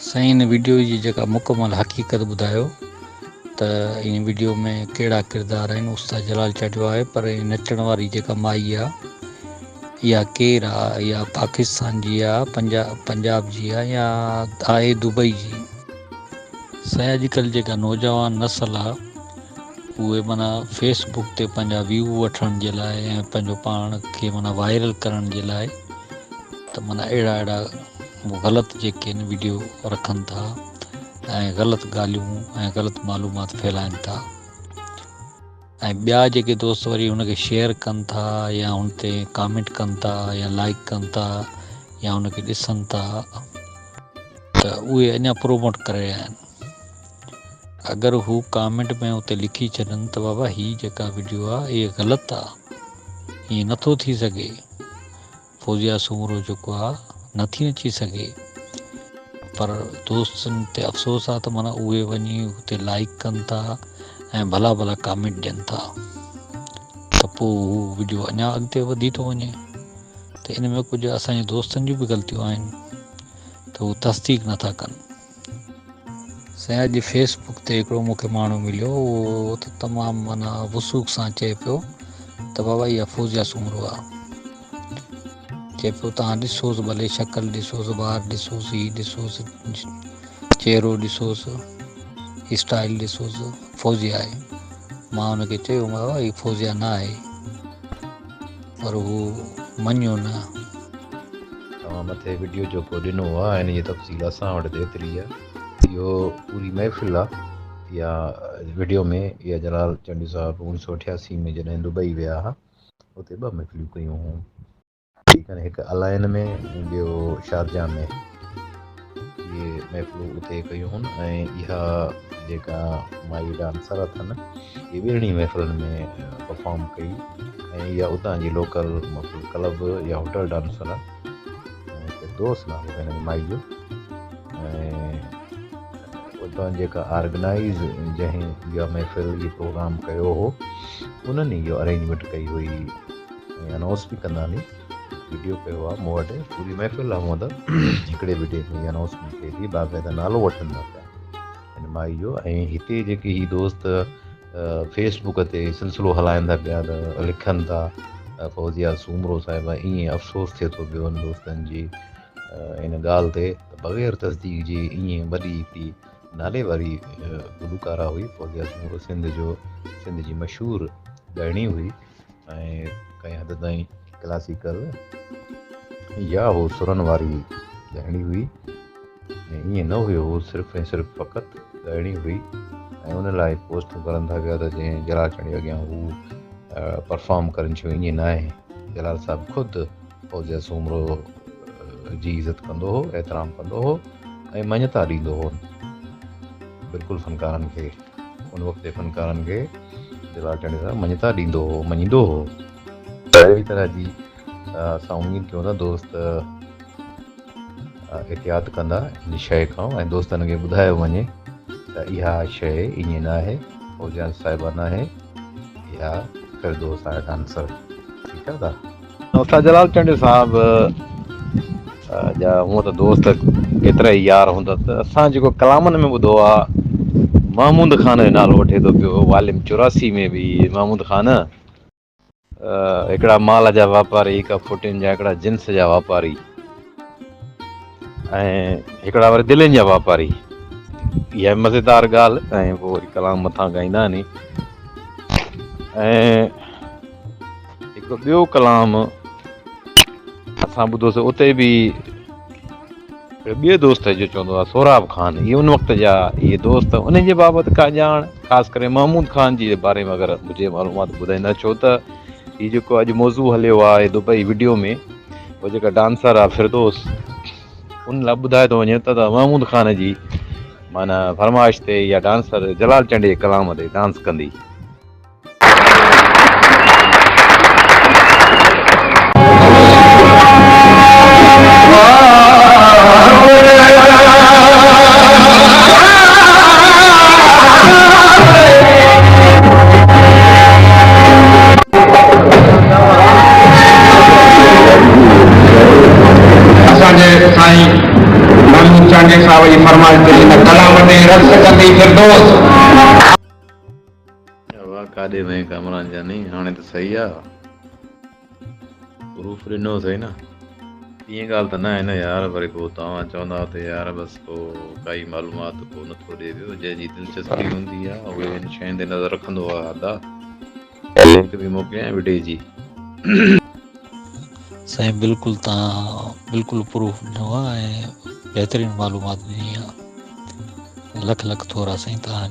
سائين هن وڊيو جي جيڪا مڪمل حقيقت ٻڌايو ته ان وڊيو ۾ ڪهڙا ڪردار آهن استاد جلال چانڊيو آهي پر نچڻ واري جيڪا مائي آ اها ڪير آ اها پاڪستان جي آ پنجاب جي آ يا آهي دبئي جي. سائين اڄڪلهه جيڪا نوجوان نسل آ اهي معنيٰ فيس بڪ تي پنهنجا ويو وٺڻ جي لاء ۽ پنهنجو پاڻ کي معنيٰ وائرل ڪرڻ جي لاء ته معنيٰ اهڙا اهڙا غلط جيڪي آهن ويڊيو رکن ٿا ۽ غلط ڳالهيون ۽ غلط معلومات ڦهلائن ٿا ۽ ٻيا جيڪي دوست وري ان کي شيئر ڪن ٿا يا ان تي ڪامينٽ ڪن ٿا يا لائڪ ڪن ٿا يا ان کي ڏسن ٿا ته اهي اڃا پروموٽ ڪري رهيا آهن اگر هو ڪامينٽ ۾ اتي لکي ڇڏن ته بابا هي جيڪا وڊيو آهي اهي غلط آهي ائين نٿو ٿي سگهي فوزيا سومرو جيڪو آ نٿي نچي سگهي پر دوستن تي افسوس آ ته معنيٰ اهي وڃي اتي لائڪ ڪن ٿا ۽ ڀلا ڀلا ڪامينٽ ڏين ٿا ته پوء هو وڊيو اڃا اڳتي وڌي ٿو وڃي ته ان ۾ ڪجهه اسان جي دوستن جون به غلطيون آهن ته هو تصديق نٿا ڪن. سائين اڄ فيس بڪ تي هڪڙو مون کي ماڻهو مليو اهو ته تمام معنيٰ وثوق سان چئي پيو ته بابا اها فوزيا سومرو آ چئي پيو توهان ڏسوس ڀلي شڪل ڏسوس وار ڏسوس هي ڏسوس چهرو ڏسوس اسٽائل ڏسوس فوزيا آهي مان ان کي چيو بابا هي فوزيا نه آهي پر هو مڃيو نه. توهان مٿي وڊيو جيڪو ڏنو آ ان جي تفصيل اسان وٽ ته ايتري آ اهو پوري محفل آ يا وڊيو ۾ اها جلال چانڊيو صاحب اوڻيھ سو اٺياسي ۾ جڏهن دبئي ويا ها اتي ٻه محفلون ڪيون هئون ٺيڪ آ نه هڪ الائن ۾ ۽ ٻيو شارجا ۾ اهي محفلون اتي ڪيون هئن ۽ اها جيڪا مائي ڊانسر اٿن اهي ٻنهي محفلن ۾ پرفارم ڪئي ۽ اها اتان جي لوڪل مطلب ڪلب يا هوٽل ڊانسر آهي ۽ فردوس نالو هن جي مائي جو ۽ اتان جيڪا آرگنائز جنهن اها محفل اهو پروگرام ڪيو هو انهن اهو ارينجمينٽ ڪئي هئي ۽ انائونس به ڪندا ني وڊيو پيو آهي مون وٽ پوري محفل آهي هونء ته هڪڙي وڊيو ۾ انائونسمينٽ ٿئي ٿي باقاعده نالو وٺن ٿا پيا هن مائي جو ۽ هتي جيڪي هي دوست فيس بڪ تي سلسلو هلائن ٿا پيا ته لکن ٿا فوزيا سومرو صاحبه ائين افسوس ٿئي ٿو پيو ان دوستن جي ان ڳالهه تي ته بغير تصديق جي ائين وڏي هڪڙي نالي واري گلوڪارا هئي فوزيا سومرو سنڌ جو سنڌ جي مشهور ڳائڻي هئي ۽ ڪنهن حد تائين ڪلاسيڪل يا هو سرن واري ڳائڻي هئي ۽ ائين نه هيو هو صرف ۽ صرف فقط ڳائڻي هئي ۽ ان لاء پوسٽون ڪرن ٿا پيا ته جنهن جلال چانڊيو اڳيان هو پرفارم ڪرن ڇو ائين نه آهي جلال صاحب خود فوزيه سومرو جي عزت ڪندو هو احترام ڪندو هو ۽ مڃتا ڏيندو هو بلڪل فنڪارن کي ان وقت جي فنڪارن کي جلال چانڊيو صاحب مڃتا ڏيندو هو مڃيندو هو اهڙي طرح جي اسان اميد ڪيون ٿا دوست احتياط ڪندا ان شيء کان ۽ دوستن کي ٻڌايو وڃي ته اها شيء ائين نه آهي فوزيان صاحبه نه آهي اها فردوس آهي ڊانسر ٺيڪ آهي دا استاد جلال چانڊيو صاحب جا هونء ته دوست ڪيترا ئي يار هوندا ته اسان جيڪو ڪلامن ۾ ٻڌو آ محمود خان جو نالو وٺي ٿو پيو والم 84 ۾ به محمود خان هڪڙا مال جا واپاري هڪ ڦٽين جا هڪڙا جنس جا واپاري ۽ هڪڙا وري دلين جا واپاري اها مزيدار ڳالهه ۽ پوء وري ڪلام مٿان ڳائيندا ني ۽ هڪڙو ٻيو ڪلام اسان ٻڌوسي اتي به ٻئي دوست جو چوندو آهي سهراب خان اهي ان وقت جا اهي دوست ان جي بابت ڪا ڄاڻ خاص ڪري محمود خان جي باري ۾ اگر هجي معلومات ٻڌائيندا ڇو ته هي جيڪو اڄ موضوع هليو آهي دبئي وڊيو ۾ هو جيڪا ڊانسر آهي فردوس ان لاء ٻڌائي ٿو وڃي ته محمود خان جي معنيٰ فرمائش تي يا ڊانسر جلال چنڊي جي ڪلام تي ڊانس ڪندي. اسان جي سائين چانڊيي صاحب جي فرمائش تي هن ڪلام تي رقص ڪندي فردوس. واھ ڪاڏي وئين ڪامران جاني هاڻي ته صحيح آ پروف ڏنو اٿئي نه. ائين ڳالهه ته ناهي نه يار وري پوء توهان چوندا ته يار بس پوء ڪائي معلومات پوء نٿو ڏي پيو جنهن جي دلچسپي هوندي آ اهي ان شين تي نظر رکندو آ ادا لنڪ به موڪليان وڊيي جي. سائين بلڪل توهان بلڪل پروف ڏنو آ ۽ بهترين معلومات ڏني آ لک لک ٿورا سائين توهان جا.